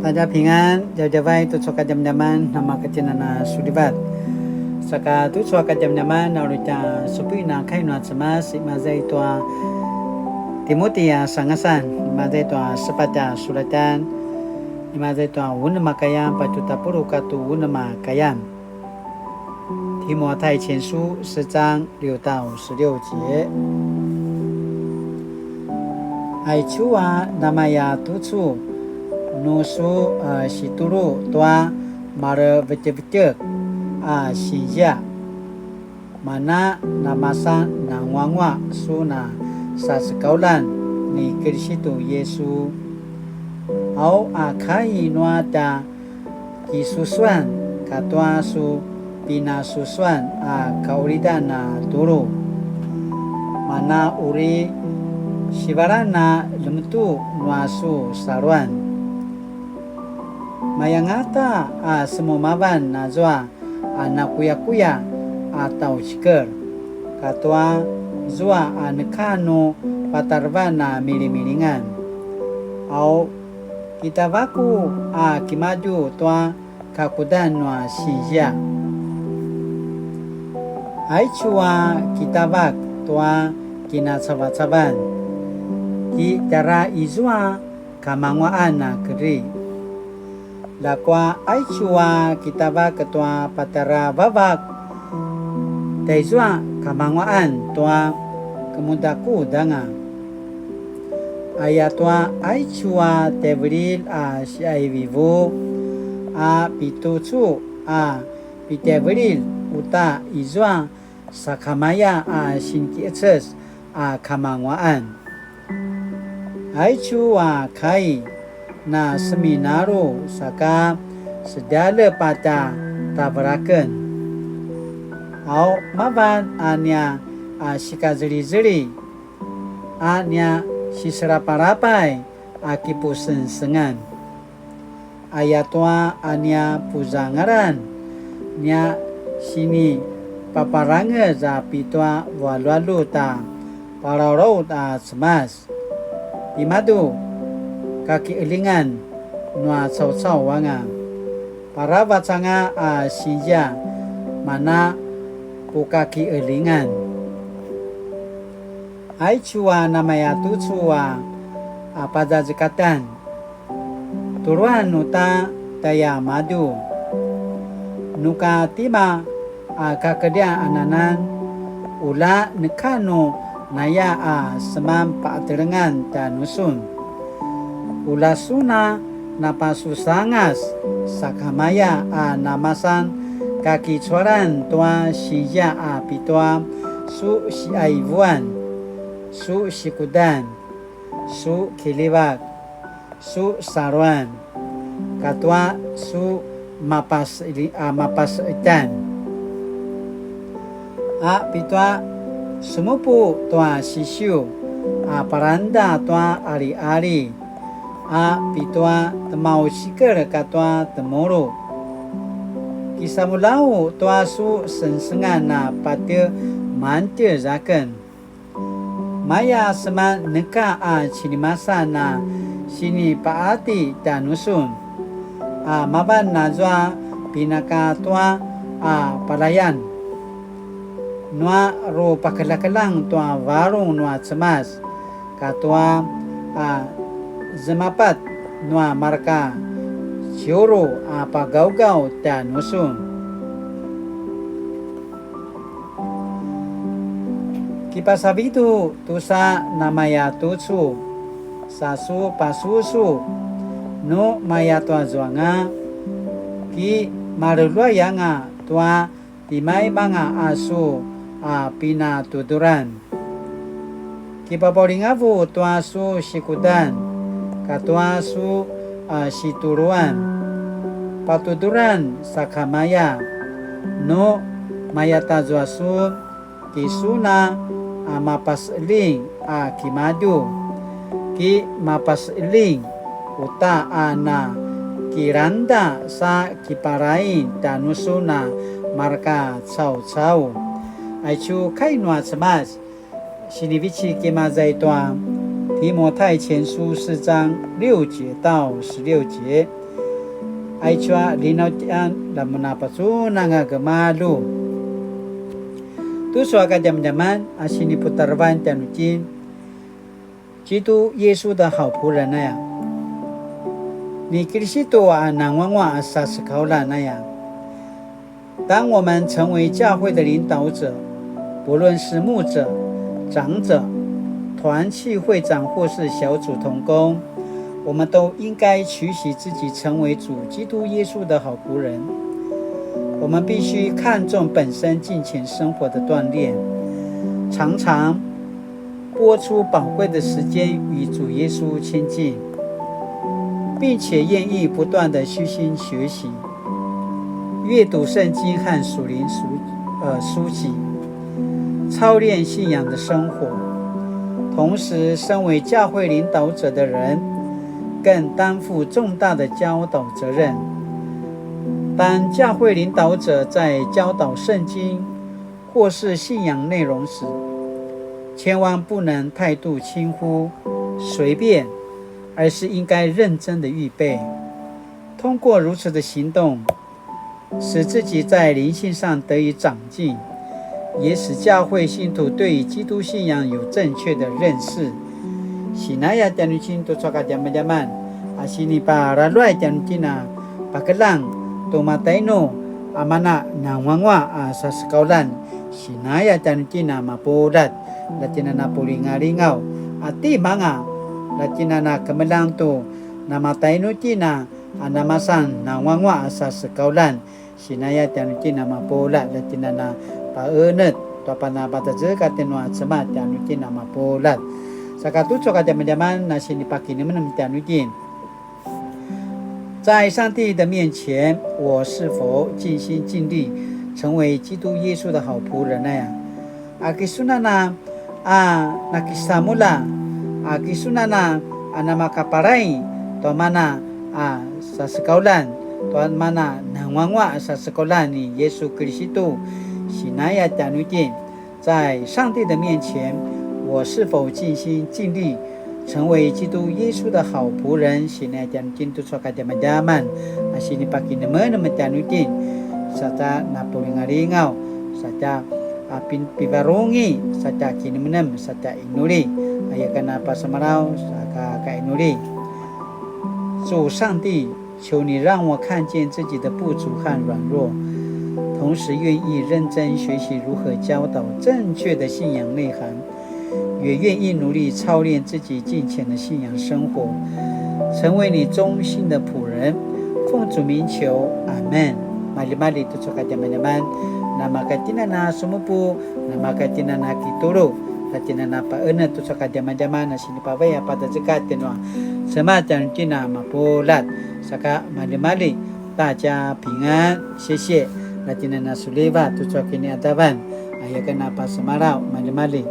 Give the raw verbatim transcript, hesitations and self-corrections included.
大家平安, djavadjavay tucu a kadjamadjaman namakatjinana sulivat. Saka tucu a kadjamadjaman na uri tja supuin a kai nua Cemas, imaza i tua Timuti a sangasan, imaza i tua sepatj a sulatjan, imaza i tua unem a kayan, patju tapuluq katua unem a kayan. 提摩太前书四章六到十六节。Aicu a namaya tucu, nu su, a, situlu tua malevetjevetjek a sinzia, mana namasan nanguanguaq sun a sacekauljan ni Kilisitu Yisu. Au a kai nua tja kisusuan katua su pinasusuan a kaulidan a tulu, mana uri sivalan a lemetu nua su saluan. Mayangata a semumavan azua a nakuyakuya a tjaucikel, katua zua a neka nu patarevan a milimilingan. Au, kitavaku a kimadju tua kakudan nua sinzia. Aicu a kitavak tua kinacavacavan, ki tjara izua kamanguaqan a kedri. Ljakua aicu a kitavak tua patjara vavak, tjaizua kamanguaqan tua kemudakudanga. Ayatua aicu a tjaivililj a siqaivivu a pitucu a pitjaivililj uta izua sakamaya a sinkiqeces a kamanguaqan. Aicu a kai na seminalu saka sedjalep a tja tavelaken. Au mavan a nia a sikazelizeli, a nia siselapalapay a kipusengsengan. Ayatua a nia puzangalan, nia sinipaparangez a pitua vualualut a palalaut a Cemas. Timadju, kakiqeljingan nua caucau anga, paravac anga a sinzia, mana pukakiqeljingan. Aicu a namaya tucu a, a pazazekatan, tuluan uta tjaiamadju. Nuka tima a kakedrian ananan, ula neka nu naya a seman paqatelengan tjanusun. Ula sun a napasusangas sakamaya a namasan kakicualan tua sinzia a pitua su siqaivuan, su sikudan, su kiljivak, su saluan, katua su mapaseli-, a, mapaseqetjan. A pitua semupu tua sisiu, a palangda tua aliali, a pitua temaucikel katua temulu. Kisamuljau tua su sengsengan a patje mantjez aken. Maya seman neka a cinimasan a sinipaqati tjanusun, a mavan azua pinaka tua a palayan, nua rupakeljakeljang tua varung nua Cemas, katua a zemapat nua marka ciuru a pagaugaw tjanusun. Kipasavidu tusa namaya tucu, sa su pasusu, nu maya tua zuanga, ki maluluay anga tua timaimanga a su a pinatuduran. Kipapaulingavu tua su sikudan, katua su a situluan. Patuduran sakamaya, nu mayatazua sun, ki sun a mapaseqeljing a kimadju, ki mapaseqeljing uta a na kilangda sa kiparain tjanusun a marka caucau. Aicu kai nua Cemas, sinivecik imaza i tua 提摩太前书四章六节到十六节. Aicu a linautjan, la mun a pacun anga gemalju. Tucu a kadjamadjaman a siniputarevan tjanuitjen, 基督耶稣的好仆人 aya. Ni Kiristu a nanguanguaq a sasekauljan aya. 当我们成为教会的领导者，不论是牧者、长者、团契会长或是小组同工，我们都应该期许自己成为主基督耶稣的好仆人。我们必须看重本身敬虔生活的锻炼，常常拨出宝贵的时间与主耶稣亲近，并且愿意不断的虚心学习、阅读圣经和属灵书，呃，书籍，操练信仰的生活。同时，身为教会领导者的人，更担负重大的教导责任。当教会领导者在教导圣经或是信仰内容时，千万不能态度轻忽、随便，而是应该认真的预备。通过如此的行动，使自己在灵性上得以长进，也使教会信徒对于基督信仰有正确的认识。Sinaya tjanuitjen tucu a kadjamadjaman, a siniparaluay tjanuitjen a pakeljang tu matainu a mana nanguanguaq a sasekauljan, sinaya tjanuitjen a mapuljat, la tjen a na pulingalingaw, a timanga, la tjen a na kemeljang tu namatainu tjen a namasan nanguanguaq a sasekauljan, sinaya tjanuitjen a mapuljat, la tjen a na paenetj, tua pana patazekatj nua Cemas tjanuitjen a mapuljat. Saka tucu a kadjamadjaman a sinipakinemenem tjanuitjen. 在上帝的面前，我是否尽心尽力成为基督耶稣的好仆人呢？A kisun a na, a, nakisamulja, a kisun a na, a namakapalay tua mana a sasekauljan, tua mana nanguanguaq a sasekauljan ni Yesu Kiristu, sinaya tjanuitjen. 在上帝的面前，我是否尽心尽力成为基督耶稣的好仆人？Sinaya tjanuitjen tucu a kadjamadjaman a sinipakinemenem tjanuitjen, satja napulingalingaw, satja a pin-, pivarungi, satja kinemenem, satja inuli, aya ken a pasemalaw, saka kainuli. 主上帝，求你让我看见自己的不足和软弱，同时愿意认真学习如何教导正确的信仰内涵，也愿意努力操练自己敬虔的信仰生活，成为你忠心的仆人。奉主名求，阿们。Maljimalji tucu a kadjamadjaman, namakatjina na sumupu, namakatjina na kitulu, katjina na paenetj tucu a kadjamadjaman, na sinipavay a patazekatj nua Cemas tjanuitjen a mapuljat. Saka maljimalji, 大家平安, 谢谢. La tjen a na suliva tucu a kiniqadavan, aya ken a pasemalaw, maljimalji.